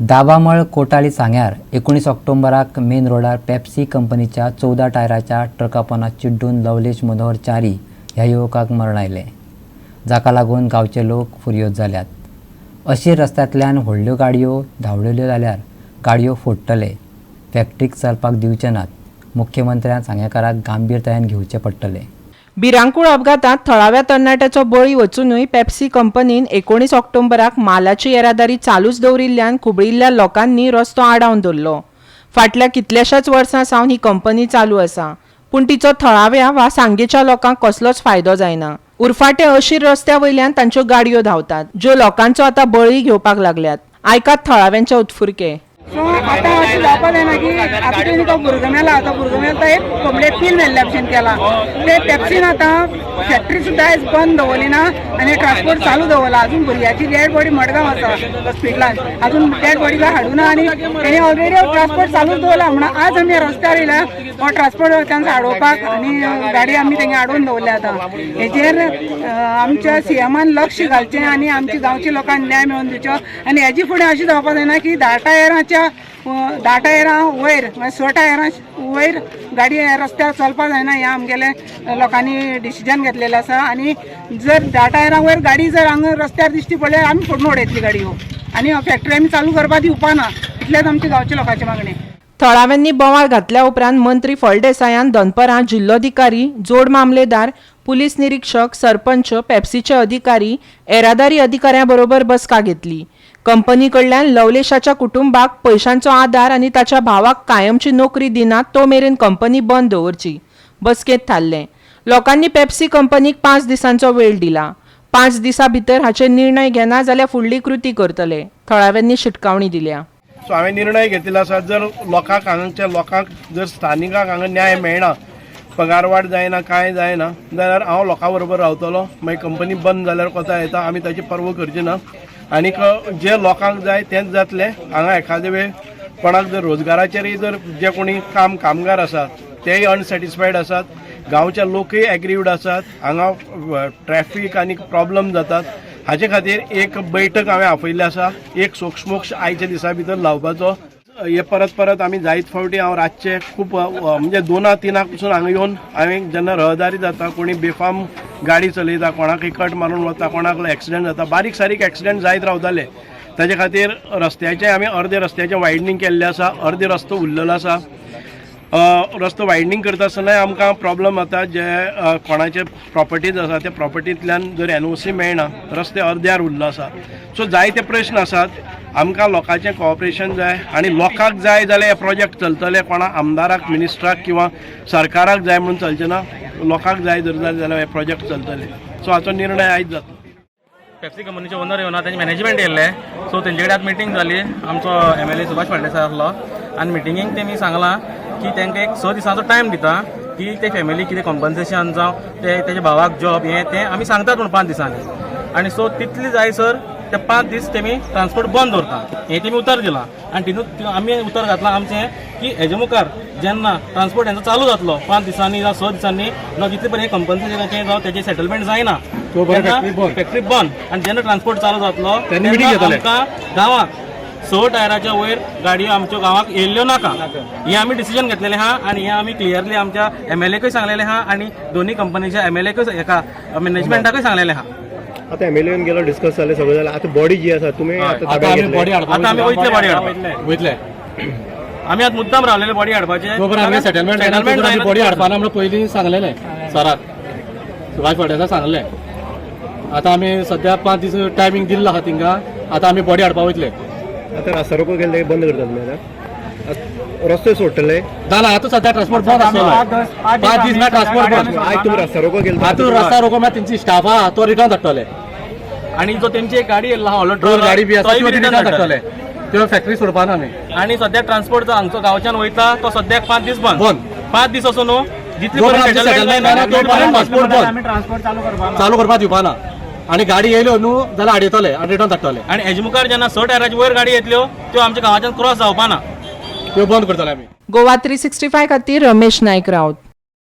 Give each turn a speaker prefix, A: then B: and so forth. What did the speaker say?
A: दाबामळ कोटाली सांग्यार 19 ऑक्टोबराक main रोडार Pepsi कंपनीच्या 14 टायराच्या ट्रका पोंदा चिड्डून लवलेश मनोहर च्यारी ह्या युवकाक मरण आयलें, जाका लागून गांवचे लोक फुर्योज जाल्यात. अशीर रस्त्यांतल्यान व्हडल्यो गाडयो धांवडयल्यो जाल्यार गाडयो फोडटले, फॅक्टरीक चलपाक दिवचे नात. मुख्यमंत्र्यान सांगेकाराक गंभीरतायेन घेवचें पडटलें.
B: भिरांकूळ अपघातांत थळाव्या तरणाट्याचो बळी वचुनूय पेप्सी कंपनीन 19 ऑक्टोबराक मालाची येरादारी चालूच दवरिल्ल्यान खुबळिल्ल्या लोकांनी रस्तो आडावन दवरलो. फाटल्या कितल्याशाच वर्सां सावन ही कंपनी चालू आसा, पूण तिचो थळाव्या वा सांगेच्या लोकांक कसलोच फायदो जायना. उरफाटे अशीर रस्त्या वयल्यान तांच्यो गाडयो धांवतात, ज्यो लोकांचो आतां बळी घेवपाक लागल्यात. आयकात थळाव्यांचे उत्फुरके.
C: सो आतां अशें जावपा जायना की आतां तेणी तो भुरगो मेला, तो भुरगो मेला तो एक कोंबडे पील मेल्ल्या भशेन केला. ते पेप्सीन आतां फॅक्टरी सुद्दां आयज बंद दवरली ना आनी ट्रान्सपोर्ट चालू दवरला. अजून भुरग्याची डेड बॉडी मडगांव आसा हॉस्पिटलान, अजून डेड बॉडी काय हाडूना आनी तेणी ऑलरेडी ट्रान्सपोर्ट चालूच दवरला. म्हणून आज आमी रस्त्यार येयल्या हो ट्रान्सपोर्ट तांकां हाडोवपाक आनी गाडी आमी तेंगे हाडून दवरल्या. आतां हेजेर आमच्या सीएमान लक्ष घालचें आनी आमच्या गांवच्या लोकांक न्याय मेळोवन दिवचो. आनी हेजी फुडें अशें जावपाक जायना की 10 टायरां वयर, म्हळ्यार 6 टायरां वयर गाडी रस्त्यार चलपाक जायना. हें आमगेलें लोकांनी डिसिजन घेतलेलें आसा. आनी जर 10 टायरां वयर गाडी जर हांगा रस्त्यार दिश्टी पडल्यार आमी फोडून उडयतली गाडयो आनी फॅक्टरी आमी चालू करपाक दिवपा ना, इतलेंच आमच्या गांवच्या लोकांची मागणी.
B: थळाव्यांनी बोवाळ घातल्या उपरांत मंत्री फळदेसायान दनपरां जिल्लोधिकारी, जोड मामलेदार, पुलीस निरीक्षक, सरपंच, पेप्सीचे अधिकारी, येरादारी अधिकाऱ्यां बरोबर बसका घेतली. कंपनी कडल्यान लवलेशाच्या कुटुंबाक पयशांचो आदार आनी ताच्या भावाक कायमची नोकरी दिनात तो मेरेन कंपनी बंद दवरची, बसकेंत थारलें. लोकांनी पेप्सी कंपनीक 5 दिसांचो वेळ दिला. 5 दिसां भितर हाचेर निर्णय घेना जाल्यार फुडली कृती करतले, थळाव्यांनी शिटकावणी दिल्या.
D: सो हांवें निर्णय घेतिल्लो आसा, जर लोकांक, हांगाच्या लोकांक, जर स्थानिकांक हांगा न्याय मेळना, पगार वाड जायना, कांय जायना जाल्यार हांव लोकां बरोबर रावतलो. मागीर कंपनी बंद जाल्यार कोता येता, आमी ताची पर्वा करची ना. आनीक जे लोकांक जाय तेंच जातलें. हांगा एखादे वेळ कोणाक जर रोजगाराचेरय जर जे कोणी कामगार आसात तेय अनसॅटिस्फायड आसात, गांवचे लोकय एग्रीव्ड आसात, हांगा ट्रॅफीक आनी प्रॉब्लम जातात. हाचे खातीर एक बैठक हांवें आपयल्ली आसा, एक सोक्षमोक्ष आयच्या दिसा भितर लावपाचो. हे परत परत आमी जायत फावटी, हांव रातचे खूब म्हणजे 2-3 पसून हांगा येवन हांवें जेन्ना रहदारी जाता, कोणी बेफाम गाडी चलयता, कोणाकय कट मारून वता, कोणाक एक्सिडंट जाता, बारीक सारीक एक्सिडंट जायत रावताले. ताजे खातीर रस्त्याचे आमी अर्दे रस्त्याचें वायडनींग केल्लें आसा, अर्दे रस्तो उरलेलो आसा. रस्तो वायडनींग करता आसतनाय आमकां प्रॉब्लम जाता. जे कोणाचे प्रॉपर्टीज आसा त्या प्रॉपर्टींतल्यान जर एनओसी मेळना, रस्ते अर्द्यार उरलो आसा. सो जायते प्रश्न आसात. आमकां लोकांचें कॉपरेशन जाय आनी लोकांक जाय जाल्यार हे प्रोजेक्ट चलतले. कोणा आमदाराक, मिनिस्टराक किंवा सरकाराक जाय म्हणून चलचें ना. लोकांक जाय जर जालें जाल्यार हे प्रोजेक्ट चलतले. सो हाचो निर्णय आयज जातलो.
E: पेप्सी कंपनीचे ओनर येवना, तेंचे मॅनेजमेंट येयल्ले. सो तेंचे कडेन आतां मिटींग जाली. आमचो एमएलए सुभाष फळदेसाय आसलो आनी मिटिंगेक तेमी सांगलां की तांकां एक 6 दिसांचो टायम दिता की ते फॅमिली कितें कॉम्पन्सेशन जावं ते तेच्या भावाक जॉब हें तें आमी सांगतात म्हूण 5 दिसांनी. आनी सो तितले जाय सर ते 5 दीस तेमी ट्रान्सपोर्ट बंद दवरता हें तेमी उतर दिलां. आनी तितून आमी उतर घातलां आमचें की हेजे मुखार जेन्ना ट्रान्सपोर्ट हेंचो चालू जातलो 5 दिसांनी जावं 6 दिसांनी जावं जितले पर्यंत कंपन्सेशनाचें जावं तेजें सेटलमेंट जायना, फॅक्टरी बंद. आनी जेन्ना ट्रान्सपोर्ट चालू जातलो तेन्ना आमकां गांवाक 6 टायराच्या वयर गाडयो आमच्या गांवाक येयल्ल्यो नाका, हें आमी डिसिजन घेतलेलें आहा. आनी हें आमी क्लियरली आमच्या एमएलएकूय सांगलेलें आहा आनी दोनी कंपनीच्या एमएलएकूय एका मॅनेजमेंटाकूय सांगलेलें आहा.
F: आता एमएलए गेलो, डिस्कस जालें, सगळें जालें. आतां बॉडी जी आसा तुमी आतां ताब्यांत घेतले?
E: आतां आमी वयतले बॉडी हाडपाक.
G: वयतले.
E: आमी आतां मुद्दाम रावलेले बॉडी हाडपाचे.
G: जोपर्यंत सेटलमेंट जायना बॉडी हाडपाना म्हणून पयलीं सांगलेलें सराक, सुभाष फळदेसाय सांगलें. आतां आमी सद्या 5 दीस टायमींग दिल्लो आहा तिंका. आतां आमी बॉडी हाडपा वयतले.
F: आतां रास्ता रोको केल्ले बंद करतात तुमी? आतां रस्ते सोडटले?
G: ना, आतां सद्या ट्रान्सपोर्ट बंद आसतलो. 5 दीस म्हळ्यार ट्रान्सपोर्ट बंद.
F: आयज तुमी रास्ता रोको केल्लो?
G: आतां रस्ता रोको म्हळ्यार तेंची स्टाफ आहा तो रिटर्न धाडटले.
E: आनी जो तेंची एक गाडी येयल्लो आहा व्हडलो
G: ड्रोन गाडी बी आसा
E: तोय
G: त्यो
E: बी
G: रिटर्न
E: रिटर्न
G: धाडटले.
E: धाडटले.
G: त्यो फॅक्टरी सोडपाना आमी.
E: आनी सद्या ट्रान्सपोर्ट जो हांगचो गांवच्यान वयता तो सद्याक 5 दीस बंद.
G: बंद.
E: 5 दीस असो न्हू, जितले
G: जोपर्यंत
E: पर्यंत
G: आमचें सेटलमेंट जायना तोपर्यंत ट्रान्सपोर्ट बंद, चालू करपाक दिवपाना. आनी गाडी येयल्यो न्हू जाल्यार हाडयतले आनी रिटर्न धाडटले.
E: आनी हेजे मुखार जेन्ना 6 टायराची वयर गाडी येतल्यो त्यो आमच्या गांवाच्यान क्रॉस जावपाना.
G: त्यो बंद करतले आमी.
B: गोवा 365 खातीर रमेश नायक राऊत.